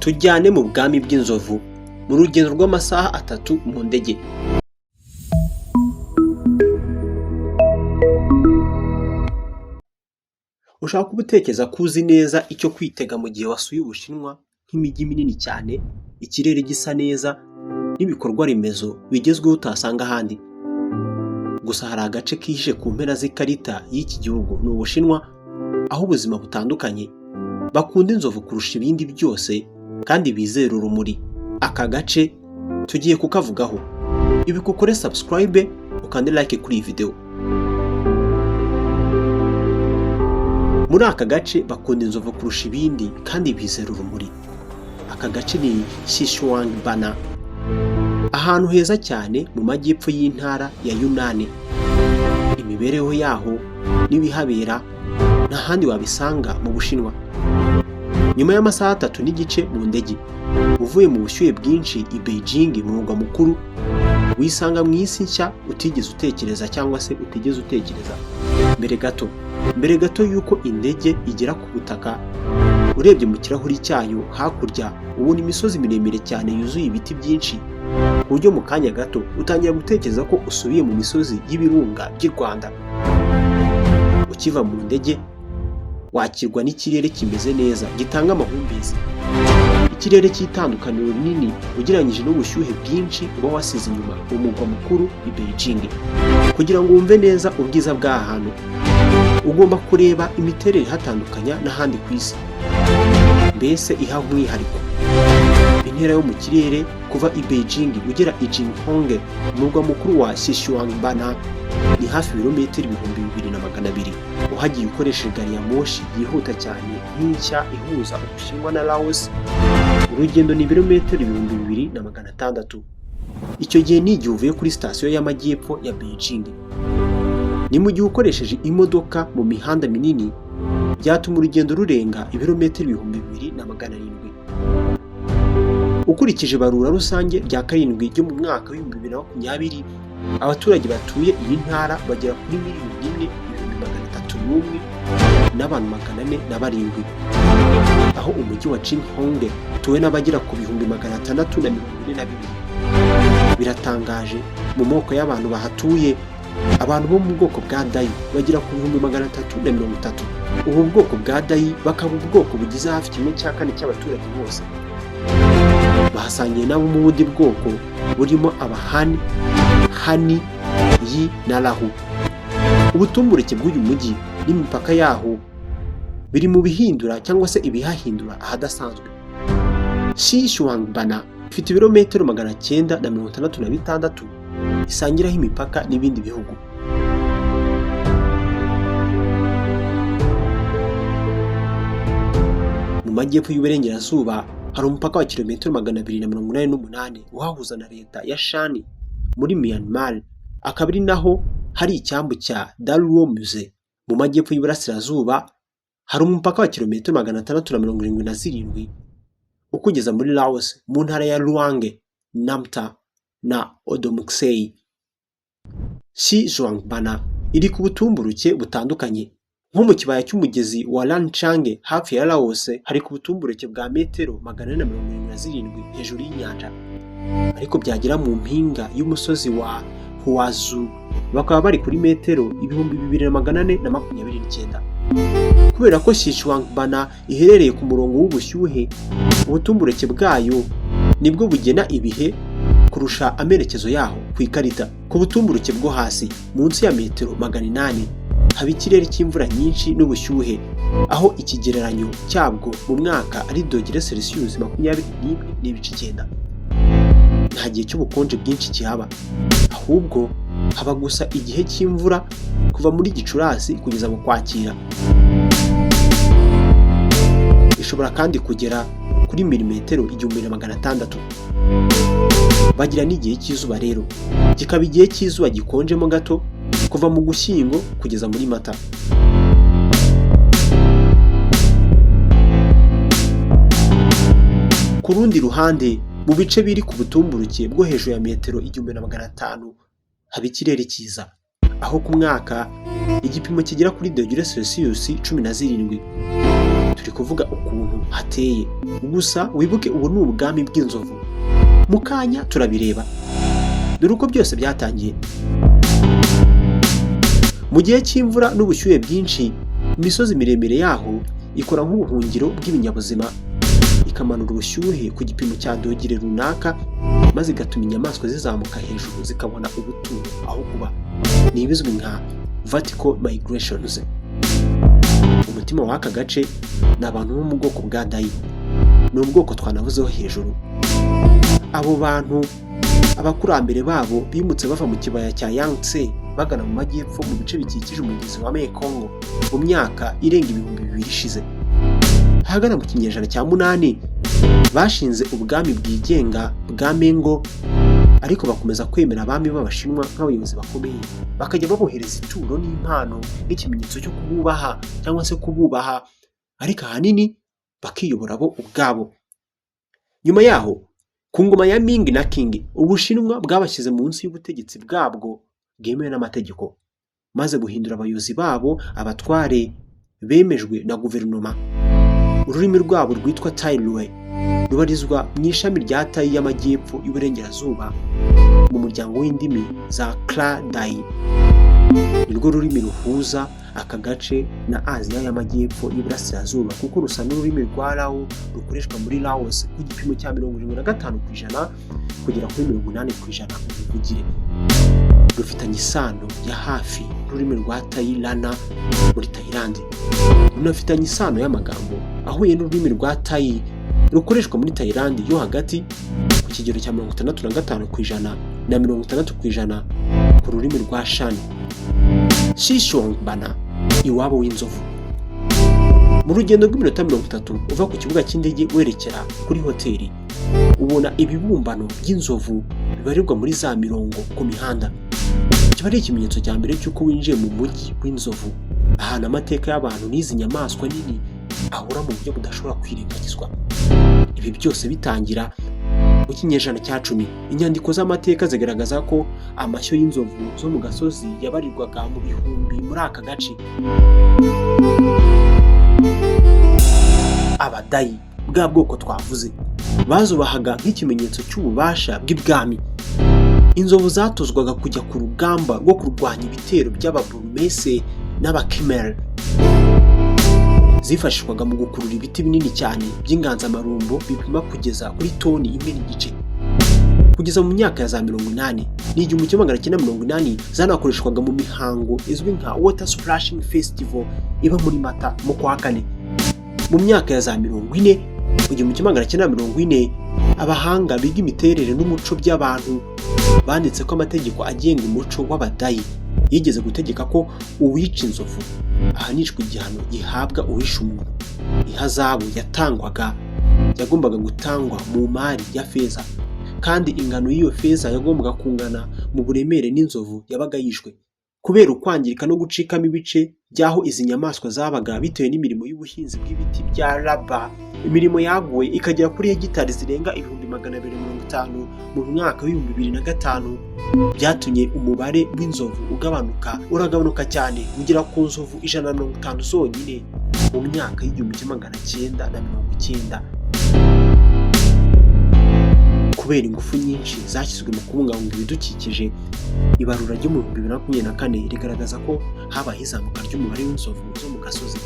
Tujyane mu bwami bw'inzovu mu rugendo rw'amasaha 3 mu ndege. Ushobora kuba utekereza ko uzi neza icyo kwitega mu gihe wasuye Ubushinwa, nk'imijyi minini cyane, ikirere gisa neza n'ibikorwa remezo bigezweho utasanga ahandi. Gusa hari agace kihishe ku mpera z'ikarita y'iki gihugu, ni Ubushinwa, aho ubuzima butandukanye, bakunda inzovu kurusha ibindi byose kandi bizera urumuri. Aka gace tugiye kukavugaho. Ibuka ukore subscribe, ukande like kuri iyi video. Muri aka gace bakunda inzovu kurusha ibindi kandi bizera urumuri. Aka gace ni Xishuangbanna, ahantu heza cyane mu majyepfo y'intara ya Yunnan. Imibereho yaho n'ibihabera nta handi wabisanga mu Bushinwa. Nyuma y'amasaha 3.5 mu ndege, uvuye mu bushyuhe bwinshi i Beijing mu murwa mukuru, wisanga mu isi nshya utigeze utekereza cyangwa se utigeze utekereza. Mbere gato y'uko indege igera ku butaka, urebye mu kirahuri cyayo hakurya ubona imisozi miremire cyane yuzuye ibiti byinshi, ku buryo mu kanya gato utangira gutekereza ko usubiye mu misozi y'ibirunga by'i Rwanda. Ukiva mu ndege wakirwa n'ikirere kimeze neza gitanga amahumbezi, ikirere cy'itandukaniro rinini ugereranyije n'ubushyuhe bwinshi uba wasize inyuma mu murwa mukuru i Beijing. Kugira ngo wumve neza ubwiza bw'aha hantu, ugomba kureba imiterere ihatandukanya n'ahandi ku isi, mbese iha umwihariko. Intera yo mu kirere kuva i Beijing ugera i Jinghong, umurwa mukuru wa Xishuangbanna, ni hafi ibirometero 2200. Uhagiye ukoresheje gari ya moshi yihuta cyane nk'inshya ihuza Ubushinwa na Laos, urugendo ni ibirometero 2600. Icyo gihe ni igihe uvuye kuri sitasiyo y'amajyepfo ya Beijing. Ni mu gihe ukoresheje imodoka mu mihanda minini byatuma urugendo rurenga ibirometero 2700. Ukurikije ibarura rusange rya karindwi ryo mu mwaka wa 2020, abaturage batuye iyi ntara bagera kuri 1,301,407, aho umujyi wa Jinghong utuwe n'abagera ku 642,000. Biratangaje, mu moko y'abantu bahatuye, abantu bo mu bwoko bwa Dayi bagera ku 330,000. Ubu bwoko bwa Dayi bakaba ubwoko bugize hafi 1/4 cy'abaturage bose. Bahasangiye nabo mu bundi bwoko burimo Abahani, Hani, Yi na Lahu. Ubutumburuke bw'uyu mujyi n'imipaka yaho biri mu bihindura cyangwa se ibihahindura ahadasanzwe. Xishuangbanna ifite ibirometero 966 isangiraho imipaka n'ibindi bihugu. Mu majyepfo y'uburengerazuba hari umupaka wa kilometero 288 uhahuza na leta ya Shan muri Myanmar, akaba ari naho hari icyambu cya Daluo Muse. Mu majyepfo y'uburasirazuba hari umupaka wa kilometero 677 ukugeza muri Laos mu ntara ya Luang Namtha na Oudomxay. Xishuangbanna iri ku butumburuke butandukanye, nko mu kibaya cy'umugezi wa Lancang hafi ya Laos hari ku butumburuke bwa metero 477 hejuru y'inyanja, ariko byagera mu mpinga y'umusozi wa Huazu bakaba bari kuri metero 2429. Kubera ko Xishuangbanna iherereye ku murongo w'ubushyuhe, ubutumburuke bwayo nibwo bugena ibihe kurusha amerekezo yaho ku ikarita. Ku butumburuke bwo hasi munsi ya metero 800 haba ikirere cy'imvura nyinshi n'ubushyuhe, aho ikigereranyo cyabwo mu mwaka ari dogere Celsius 21.9. Nta gihe cy'ubukonje bwinshi kihaba, ahubwo haba gusa igihe cy'imvura kuva muri Gicurasi kugeza mu Kwakira. Ishobora kandi kugera kuri milimetero 1600. Bagira n'igihe cy'izuba rero, kikaba igihe cy'izuba gikonjemo gato kuva mu Gushyingo kugeza muri Mata. Ku rundi ruhande, mu bice biri ku butumburuke bwo hejuru ya metero 1500 haba ikirere cyiza, aho ku mwaka igipimo kigera kuri dogere Celsius 17. Turi kuvuga ukuntu hateye gusa. Wibuke, ubu ni ubwami bw'inzovu. Mu kanya turabireba. Dore uko byose byatangiye. Mu gihe cy'imvura n'ubushyuhe bwinshi, imisozi miremire yaho ikora nk'ubuhungiro bw'ibinyabuzima, ikamanura ubushyuhe ku gipimo cya dogere runaka, maze igatuma inyamaswa zizamuka hejuru zikabona ubuturo aho kuba. Ni ibizwi nka vertical migrations. Umutima w'aka gace ni abantu bo mu bwoko bwa Dayi. Ni ubwoko twanavuzeho hejuru. Abo bantu, abakurambere babo bimutse bava mu kibaya cya Yangtze bagana mu majyepfo mu bice bikikije umugezi wa Mekong mu myaka irenga 2000 ishize. Ahagana mu kinyejana cya 8 bashinze ubwami bwigenga bwa Mengo, ariko bakomeza kwemera abami b'Abashinwa nk'abayobozi bakomeye, bakajya babohereza ituro n'impano nk'ikimenyetso cyo kububaha cyangwa se kububaha, ariko ahanini bakiyobora bo ubwabo. Nyuma yaho, ku ngoma ya Ming na Qing, Ubushinwa bwabashyize munsi y'ubutegetsi bwabwo bwemewe n'amategeko, maze buhindura abayobozi babo abatware bemejwe na guverinoma. Ururimi rwabo rwitwa Tai Lue rubarizwa mu ishami rya Tayi y'Amajyepfo y'Uburengerazuba mu muryango w'indimi za Kra-Dai. Nirwo rurimi ruhuza aka gace na Aziya y'Amajyepfo y'Iburasirazuba, kuko rusa n'ururimi rwa Lao rukoreshwa muri Laos ku gipimo cya 75% kugera kuri 80% mu mivugire. Rufitanye isano ya hafi n'ururimi rwa Tayi Lana muri Tayilandi. Runafitanye isano y'amagambo ahuye n'ururimi rwa Tayi rukoreshwa muri Tayilandi yo hagati ku kigero cya 65% na 60% ku rurimi rwa Shan. Xishuangbanna, iwabo w'inzovu. Mu rugendo rw'iminota 30 uva ku kibuga cy'indege werekera kuri hoteli, ubona ibibumbano by'inzovu bibarirwa muri za mirongo ku mihanda. Kiba ari ikimenyetso cya mbere cy'uko winjiye mu mujyi w'inzovu, ahantu amateka y'abantu n'izi nyamaswa nini ahura mu buryo budashobora kwirengagizwa. Ibi byose bitangira mu kinyejana cya 10. Inyandiko z'amateka zigaragaza ko amashyo y'inzovu zo mu gasozi yabarirwaga mu bihumbi muri aka gace. Abadayi, bwa bwoko twavuze, bazubahaga nk'ikimenyetso cy'ububasha bw'ibwami. Inzovu zatozwaga kujya ku rugamba rwo kurwanya ibitero by'Ababurumese n'Abakimeri. Zifashishwaga mu gukurura ibiti binini cyane by'inganzamarumbo bipima kugeza kuri toni 1.5. Kugeza mu myaka ya za 80 ni 1980, zanakoreshwaga mu mihango izwi nka Water Splashing Festival iba muri Mata mu kwa kane. Mu myaka ya za 40, mu 1940, abahanga biga imiterere n'umuco by'abantu banditse ko amategeko agenga umuco w'Abadayi yigeze gutegeka ko uwica inzovu ahanishwa igihano gihabwa uwishe umuntu. Ihazabu yatangwaga yagombaga gutangwa mu mari ya feza, kandi ingano y'iyo feza yagombaga kungana mu buremere n'inzovu yabaga yishwe. Kubera ukwangirika no gucikamo ibice by'aho izi nyamaswa zabaga bitewe n'imirimo y'ubuhinzi bw'ibiti bya raba, imirimo yaguwe ikagera kuri hegitari zirenga 250,000 mu mwaka wa 2005, byatumye umubare w'inzovu ugabanuka, uragabanuka cyane, ugera ku nzovu 150 zonyine mu myaka y'1990. Kubera ingufu nyinshi zashyizwe mu kubungabunga ibidukikije, ibarura ryo mu 2024 rigaragaza ko habaye izamuka ry'umubare w'inzovu zo mu gasozi.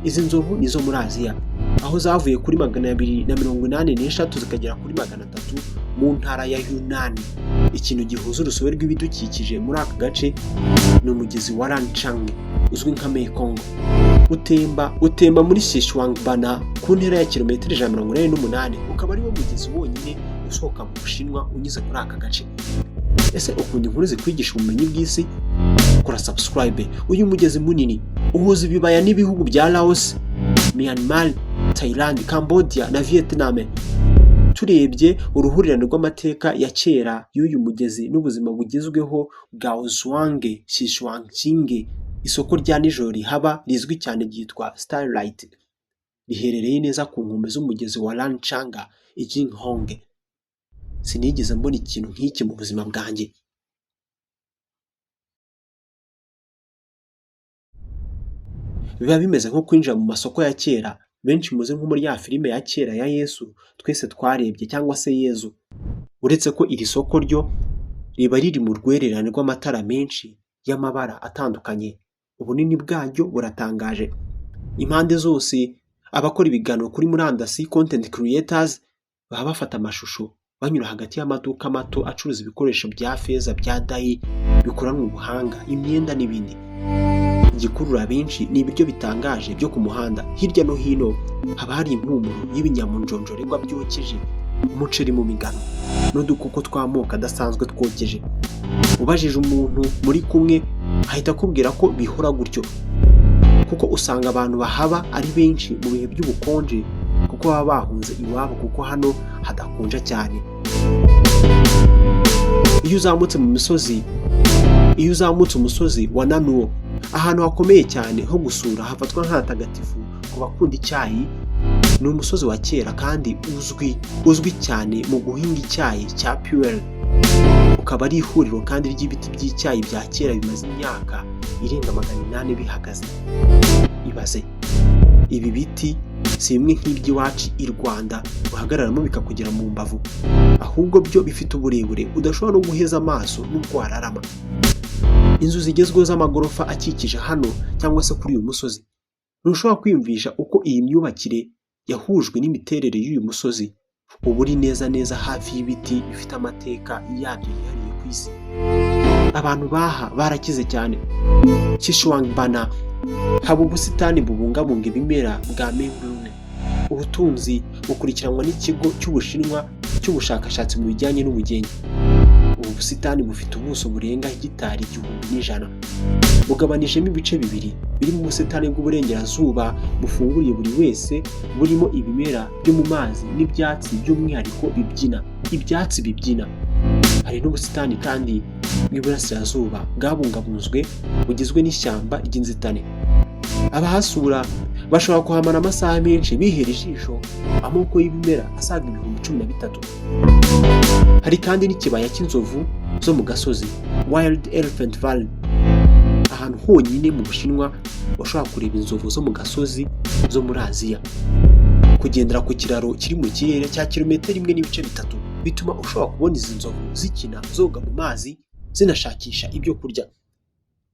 Izi nzovu ni izo muri Aziya, aho zavuye kuri 283 zikagera kuri 300 mu ntara ya Yunani. Ikintu gihuza urusobe rw'ibidukikije muri aka gace ni umugezi wa Lancang uzwi nka Mekong, utemba muri Xishuangbanna ku ntera ya kilometero 188, ukaba ari wo mugezi wonyine usohoka mu Bushinwa unyuze muri aka gace. Ese ukunda inkuru zikwigisha ubumenyi bw'isi? Kora subscribe. Uyu mugezi munini uhuza ibibaya n'ibihugu bya Laos, Myanmar, Thailand, Cambodia na Vietnam. Turebye uruhurirane rw'amateka ya kera y'uyu mugezi n'ubuzima bugezweho bwa Zhuang Xishuangqing, isoko rya nijoro rihaba rizwi cyane ryitwa Starlight, riherereye neza ku nkombe z'umugezi wa Lancang i Jinghong. Sinigeze mbona ikintu nk'iki mu buzima bwanjye. Biba bimeze nko kwinjira mu masoko ya kera. Benshi muzi nko muri ya filime ya kera ya Yesu twese twarebye, cyangwa se Yezu. Uretse ko iri soko ryo riba riri mu rwererane rw'amatara menshi y'amabara atandukanye. Ubunini bwaryo buratangaje. Impande zose, abakora ibiganiro kuri murandasi, content creators, baba bafata amashusho banyura hagati y'amaduka mato acuruza ibikoresho bya feza bya Dai bikoranwe ubuhanga, imyenda n'ibindi. Igikurura benshi ni ibiryo bitangaje byo ku muhanda. Hirya no hino haba hari impumuro y'ibinyamunjonjorerwa byokeje, umuceri mu migano n'udukoko tw'amoko adasanzwe twokeje. Ubajije umuntu muri kumwe, ahita akubwira ko bihora gutyo, kuko usanga abantu bahaba ari benshi mu bihe by'ubukonje, kuko baba bahunze iwabo, kuko hano hadakonja cyane. Iyo uzamutse umusozi wa Nanuo, ahantu hakomeye cyane ho gusura hafatwa nk'ahatagatifu ku bakunda icyayi, ni umusozi wa kera kandi uzwi cyane mu guhinga icyayi cya Pu'er, ukaba ari ihuriro kandi ry'ibiti by'icyayi bya kera bimaze imyaka irenga 800 bihagaze. Ibaze, ibi biti si bimwe nk'iby'iwacu i Rwanda uhagararamo bikakugera mu mbavu, ahubwo byo bifite uburebure udashobora no guheza amaso n'ubwo wararama. Inzu zigezweho z'amagorofa akikije hano cyangwa se kuri uyu musozi, ntushobora kwiyumvisha uko iyi myubakire yahujwe n'imiterere y'uyu musozi uba uri neza neza hafi y'ibiti bifite amateka yabyo yihariye ku isi. Abantu baha barakize cyane. Xishuangbanna haba ubusitani bubungabunga ibimera bwa Menglun, ubutunzi bukurikiranwa n'ikigo cy'Ubushinwa cy'ubushakashatsi mu bijyanye n'ubugenge. Ubu busitani bufite ubuso burenga hegitari 1100, bugabanijemo ibice bibiri birimo ubusitani bw'uburengerazuba bufunguriye buri wese, burimo ibimera byo mu mazi n'ibyatsi by'umwihariko bibyina, ibyatsi bibyina. Hari n'ubusitani kandi bw'iburasirazuba bwabungabunzwe, bugizwe n'ishyamba ry'inzitane. Abahasura bashobora kuhamara amasaha menshi bihera ijisho amoko y'ibimera asaga 13,000. Hari kandi n'ikibaya cy'inzovu zo mu gasozi, Wild Elephant Valley, ahantu honyine mu Bushinwa ushobora kureba inzovu zo mu gasozi zo muri Aziya. Kugendera ku kiraro kiri mu kirere cya kilometero 1.3 bituma ushobora kubona izi nzovu zikina, zoga mu mazi, zinashakisha ibyo kurya.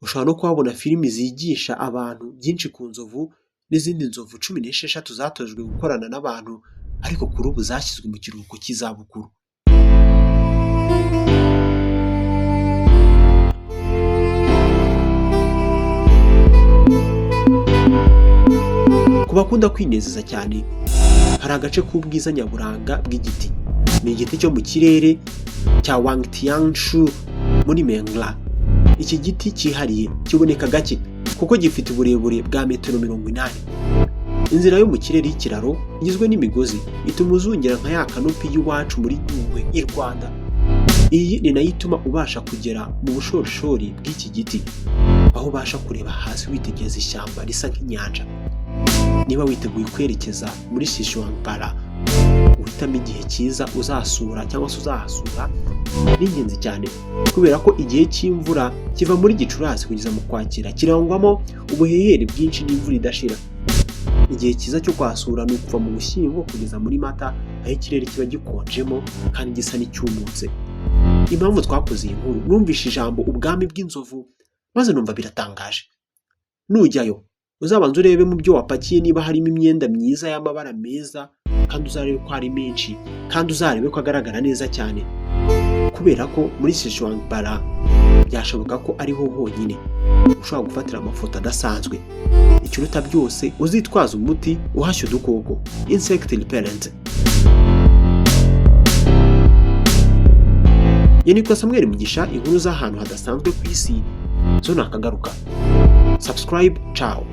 Ushobora no kuhabona filimi zigisha abantu byinshi ku nzovu n'izindi nzovu 16 zatojwe gukorana n'abantu, ariko kuri ubu zashyizwe mu kiruhuko cy'izabukuru. Ku bakunda kwinezeza cyane, hari agace k'ubwiza nyaburanga bw'igiti. Ni igiti cyo mu kirere cya Wangtianshu muri Mengla. Iki giti cyihariye kiboneka gake kuko gifite uburebure bwa metero 80. Inzira yo mu kirere y'ikiraro igizwe n'imigozi ituma uzungera nka ya canopy y'iwacu muri Nyungwe i Rwanda. Iyi ni nayo ituma ubasha kugera mu bushorishori bw'iki giti, aho ubasha kureba hasi witegereza ishyamba risa nk'inyanja. Niba witeguye kwerekeza muri Xishuangbanna, uhitamo igihe cyiza uzasura cyangwa se uzahasura ni ingenzi cyane, kubera ko igihe cy'imvura kiva muri Gicurasi kugeza mu Kwakira kirangwamo ubuhehere bwinshi n'imvura idashira. Igihe cyiza cyo kuhasura ni ukuva mu Gushyingo kugeza muri Mata, aho ikirere kiba gikonjemo kandi gisa n'icyumutse. Impamvu twakoze iyi nkuru, numvishe ijambo ubwami bw'inzovu maze numva biratangaje. Nujyayo, uzabanza urebe mu byo wapakiye niba harimo imyenda myiza y'amabara meza, kandi uzarebe ko ari menshi, kandi uzarebe ko agaragara neza cyane, kubera ko muri Xishuangbanna byashoboka ko ariho honyine ushobora gufatira amafoto adasanzwe. Ikiruta byose, uzitwaza umuti uhashya udukoko, insect repellent. Nitwa Samuel Mugisha. Inkuru z'ahantu hadasanzwe ku isi zo nakagaruka. Subscribe, ciao.